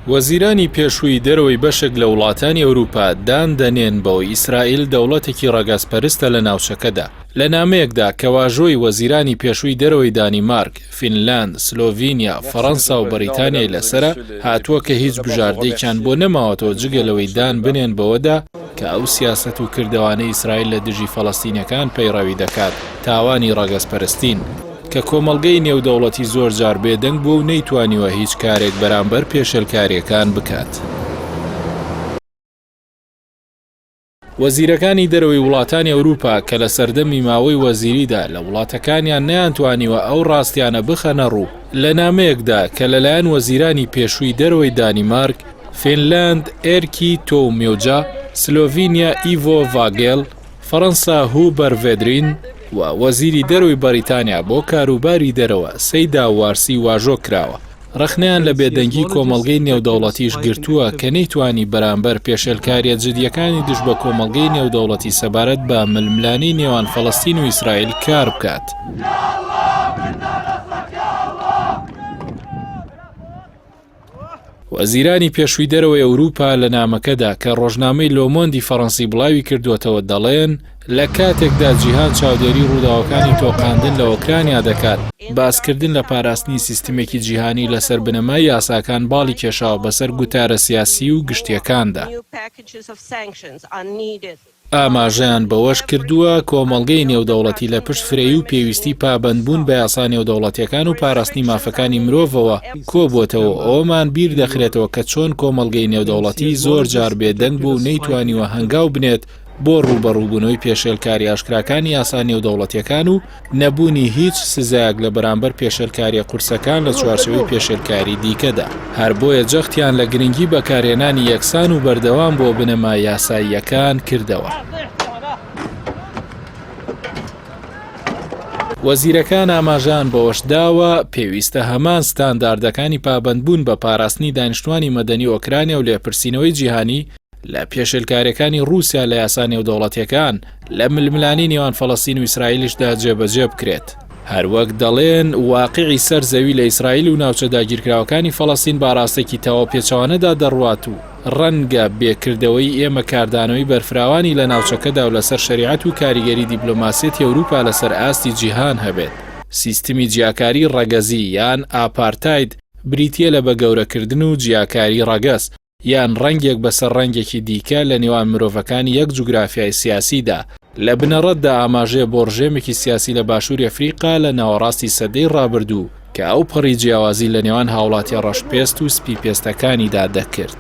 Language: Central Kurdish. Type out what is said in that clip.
وەزیرانی پێشووی دەرەوەی بەشێک لە وڵاتانی ئەوروپا دان دەنێن بەوەی ئیسرائیل دەوڵەتێکی ڕەگەزپەرستە لە ناوچەکەدا. لە نامەیەکدا کە واژۆی وەزیرانی پێشووی دەرەوەی دانیمارک، فینلاند، سلۆڤینیا، فەڕەنسا و بەریتانیای لەسەرە، هاتووە کە هیچ بژاردەیەکیان بۆ نەماوەتەوە جگە لەوەی دان بنێن بەوەدا کە ئەو سیاسەت و کردەوانەی ئیسرائیل لە دژی فەڵەستینیەکان پەیڕەوی دەکات تاوانی ڕەگەزپەرستین. کە کۆمەڵگەی نێودەوڵەتی زۆرجار بێدەنگ بووە و نەیتوانیوە هیچ کارێک بەرامبەر پێشێلکارییەکان بکات. وەزیرەکانی دەرەوەی وڵاتانی ئەوروپا کە لە سەردەمی ماوەی وەزیریدا لە وڵاتەکانیان نەیانتوانیوە ئەو ڕاستیانە بخەنە ڕوو، لە نامەیەکدا کە لەلایەن وەزیرانی پێشووی دەرەوەی دانیمارک، فینلاند، ئێرکی تۆومیۆجا، سلۆڤینیا، ئیڤۆ ڤاگێل، فەڕەنسا هوبەر ڤێدرین و وەزیری دەرەوەی بەریتانیا بۆ کاروباری دەرەوە سەیدا وارسی واژۆ کراوە، ڕەخنەیان لە بێدەنگی کۆمەڵگەی نێودەوڵەتیش گرتووە کە نەیتوانی بەرامبەر پێشێلکارییە جدییەکانی دژ بە کۆمەڵگەی نێودەوڵەتی سەبارەت بە ململانێی نێوان فەڵەستین و ئیسرائیل کار بکات. وەزیرانی پێشووی دەرەوەی ئەوروپا لە نامەکەدا کە ڕۆژنامەی لۆمۆندی فەڕەنسی بڵاوی کردووەتەوە دەڵێن، لە کاتێکدا جیهان چاودێری ڕووداوەکانی تۆقاندن لە ئۆکرانیا دەکات، باسکردن لە پاراستنی سیستمێکی جیهانی لەسەر بنەمای یاساکان باڵی کێشاوە بەسەر گوتارە سیاسی و گشتییەکاندا. ئاماژەیان بەوەش کردووە، کۆمەڵگەی نێودەوڵەتی لە پشت فرەیی و پێویستی پابەندبوون بە یاسا نێودەوڵەتییەکان و پاراستنی مافەکانی مرۆڤەوە کۆبووەتەوە و ئەوەمان بیر دەخرێتەوە کە چۆن کۆمەڵگەی نێودەوڵەتی زۆر جار بێدەنگ بووە و نەیتوانیوە هەنگاو بنێت بۆ ڕووبەڕووبوونەوەی پێشێلکاری ئاشکراکانی یاسا نێودەوڵەتییەکان و نەبوونی هیچ سزایەک لە بەرامبەر پێشێلکارییە قورسەکان لە چوارچێوەی پێشێلکاری دیکەدا. هەر بۆیە جەختیان لە گرنگی بەکارهێنانی یەکسان و بەردەوام بۆ بنەما یاساییەکان کردەوە. وەزیرەکان ئاماژەیان بەوەشداوە، پێویستە هەمان ستانداردەکانی پابەندبوون بە پاراستنی دانیشتوانی مەدەنی ئۆکرانیا و لێپرسینەوەی جیهانی لە پێشێلکارییەکانی ڕووسیا لە یاسا نێودەوڵەتییەکان لە ململانێی نێوان فەڵەستین و ئیسرائیلیشدا جێبەجێ بکرێت. هەروەک دەڵێن، واقیعی سەر زەوی لە ئیسرائیل و ناوچە داگیرکراوەکانی فەڵەستین بە ئاراستەیەکی تەواو پێچەوانەدا دەڕوات و ڕەنگە بێ کردەوەیی ئێمە کاردانەوەی بەرفراوانی لە ناوچەکەدا و لەسەر شەریعەت و کاریگەری دیپلۆماسیەتی ئەوروپا لەسەر ئاستی جیهان هەبێت. سیستمی جیاکاری ڕەگەزی یان ئاپارتاید بریتییە لە بەگەورەکردن و جیاکاری ڕەگەز، یان ڕەنگێک بەسەر ڕەنگێکی دیکە لە نێوان مرۆڤەکانی یەک جوگرافیای سیاسیدا، لە بنەڕەتدا ئاماژەیە بۆ ڕژێمێکی سیاسی لە باشووری ئەفریقا لە ناوەڕاستی سەدەی ڕابردوو کە ئەوپەڕی جیاوازی لە نێوان هاوڵاتیە ڕەشپێست و سپیپێستەکانیدا دەکرد.